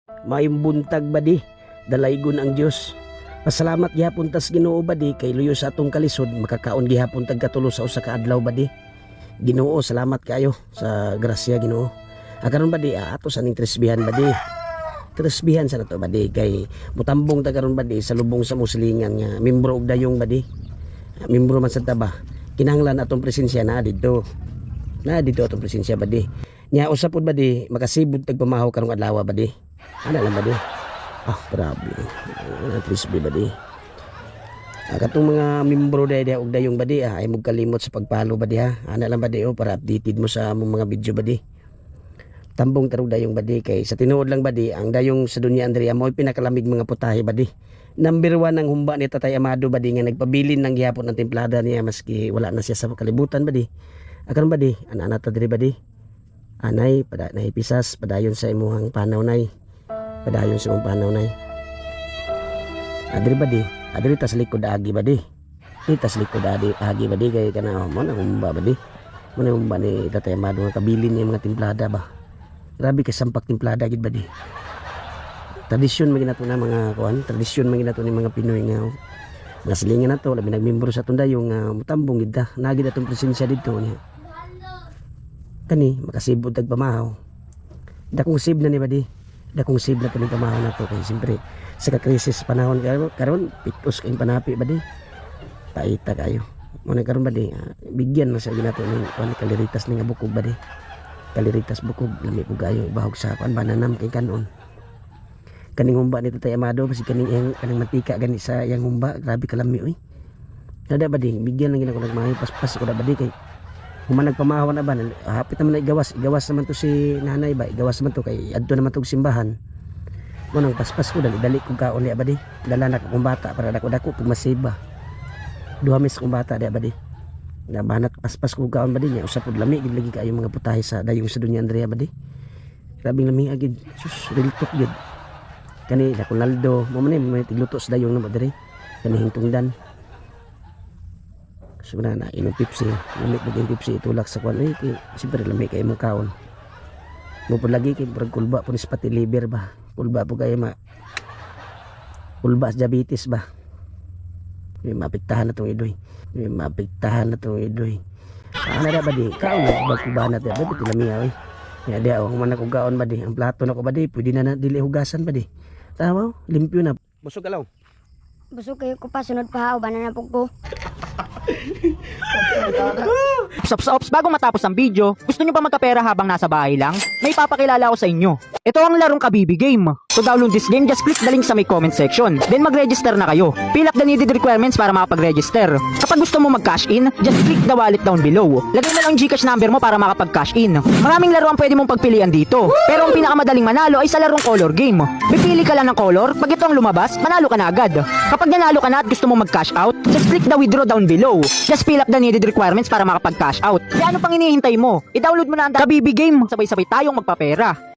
Maayong buntag, badi. Dalaygon ang Dios. Pasalamat gihapon tas Ginoo, badi, kay luyo sa atong kalisod makakaon gihapon tag katulo sa usa ka adlaw, badi. Ginoo, salamat kaayo sa grasya, Ginoo. Ah, karon, badi, ato sa ning tresbihan, badi. Tresbihan sa nato, badi, kay mutambong ta karon, badi, sa lubong sa muslingan nga membro og dayong, badi. Ah, membro man sa taba. Kinahanglan atong presensya na didto. Na didto atong presensya, badi. Nya usa pod, badi, makasibod tag pamahaw karong adlaw, badi. Ana lang, badi. Ah, grabe. Ano trisbe, badi. Ah, katong mga membro dahil og dayong, badi, ah, ay kalimot sa pagpalo, badi, ha. Ana lang, badi, oh, para updated mo sa among mga video, badi. Tambong tarog dayong, badi, kay sa tinuod lang, badi, ang dayong sa Dunya Andrea mo pinakalamig mga putahe, badi. Number 1 ang humba ni Tatay Amado, badi, nga nagpabilin ng gihapon ng templada niya maski wala na siya sa kalibutan, badi. Akaron, badi, ana na ta diri, badi. Anay pada nahipisas padayon sa imuhang panaw, nay. Padayon sa imong panaw, nay. Adri, badi, adri ta sa likod agi, badi. Di ta sa likod agi, agi, badi, kay kana mo na humba, badi. Mo na humba ni Tatay Amado nga kabilin niya mga timplada ba. Grabe kay sampak timplada gid, badi. Tradisyon man ginato na mga kuan, tradisyon man ginato ni mga Pinoy nga mga silingan na to, labi nagmembro sa tundayo nga mutambong gid ta. Nagid atong presensya didto niya. Kani makasibod tag pamahaw. Dakong sib na ni, badi. Dakong sib na to ning pamahaw na to kay siyempre sa ka-crisis panahon karon karon pitos kayong panapi, badi. Paita kayo. Mo na karon, badi, ah, bigyan na sa ginato ning kuan kaliritas ni nga bukog, badi. Kaliritas bukog lami po kayo ibahog sa kuan bananam kay kanon. Kaning humba ni Tatay Amado kasi kaning iyang kaning mantika gani sa iyang humba, grabe kalami oy. Kada, badi, bigyan lang gina ko nagmayo paspas ko da, badi, kay human nagpamahaw na ba hapit naman na igawas igawas naman to si nanay ba, igawas naman to kay adto naman to og simbahan mo nang paspas ko dali dali kog kaon diya, badi. Dala na akong bata para dako dako pug masiba duha mis akong bata diya, badi. Nabanat paspas ko kaon, badi. Nya usa pud lami gid lagi kaayo mga putahe sa dayong sa Dunya Andrea, badi. Grabing lami agid, sus, real talk gid. Kani sa Ronaldo mo man ni mo tigluto sa dayong namo diri kani hingtungdan. So na na inom Pepsi, lami pud yung Pepsi itulak sa kwan eh, kay siyempre lami kay imong kaon. Mo pud lagi kay murag kulba po ni sa fatty liver ba. Kulba po kayo ma kulba sa diabetes ba. May maapektahan na tong idoy. May maapektahan na tong idoy. Ana da, badi, kaon na bag kubana ta badi lami oy. Ya di ako man ako kaon, badi. Ang plato na ko, badi, pwede na, na dili hugasan, badi. Tama, limpyo na. Busog ka law. Busog kayo ko pa, sunod pa, uban na po ko. Ops, ops, ops, bago matapos ang video, gusto nyo pa magkapera habang nasa bahay lang? May papakilala ako sa inyo. Ito ang larong Kabibi Game. To download this game, just click the link sa may comment section. Then mag-register na kayo. Fill up the needed requirements para makapag-register. Kapag gusto mo mag-cash in, just click the wallet down below. Lagay mo lang ang GCash number mo para makapag-cash in. Maraming laro ang pwede mong pagpilian dito. Pero ang pinakamadaling manalo ay sa larong color game. Pipili ka lang ng color, pag ito ang lumabas, manalo ka na agad. Kapag nanalo ka na at gusto mo mag-cash out, just click the withdraw down below. Just fill up the needed requirements para makapag-cash out. Kaya ano pang hinihintay mo? I-download mo na ang Kabibi Game. Sabay-sabay tayong magpapera.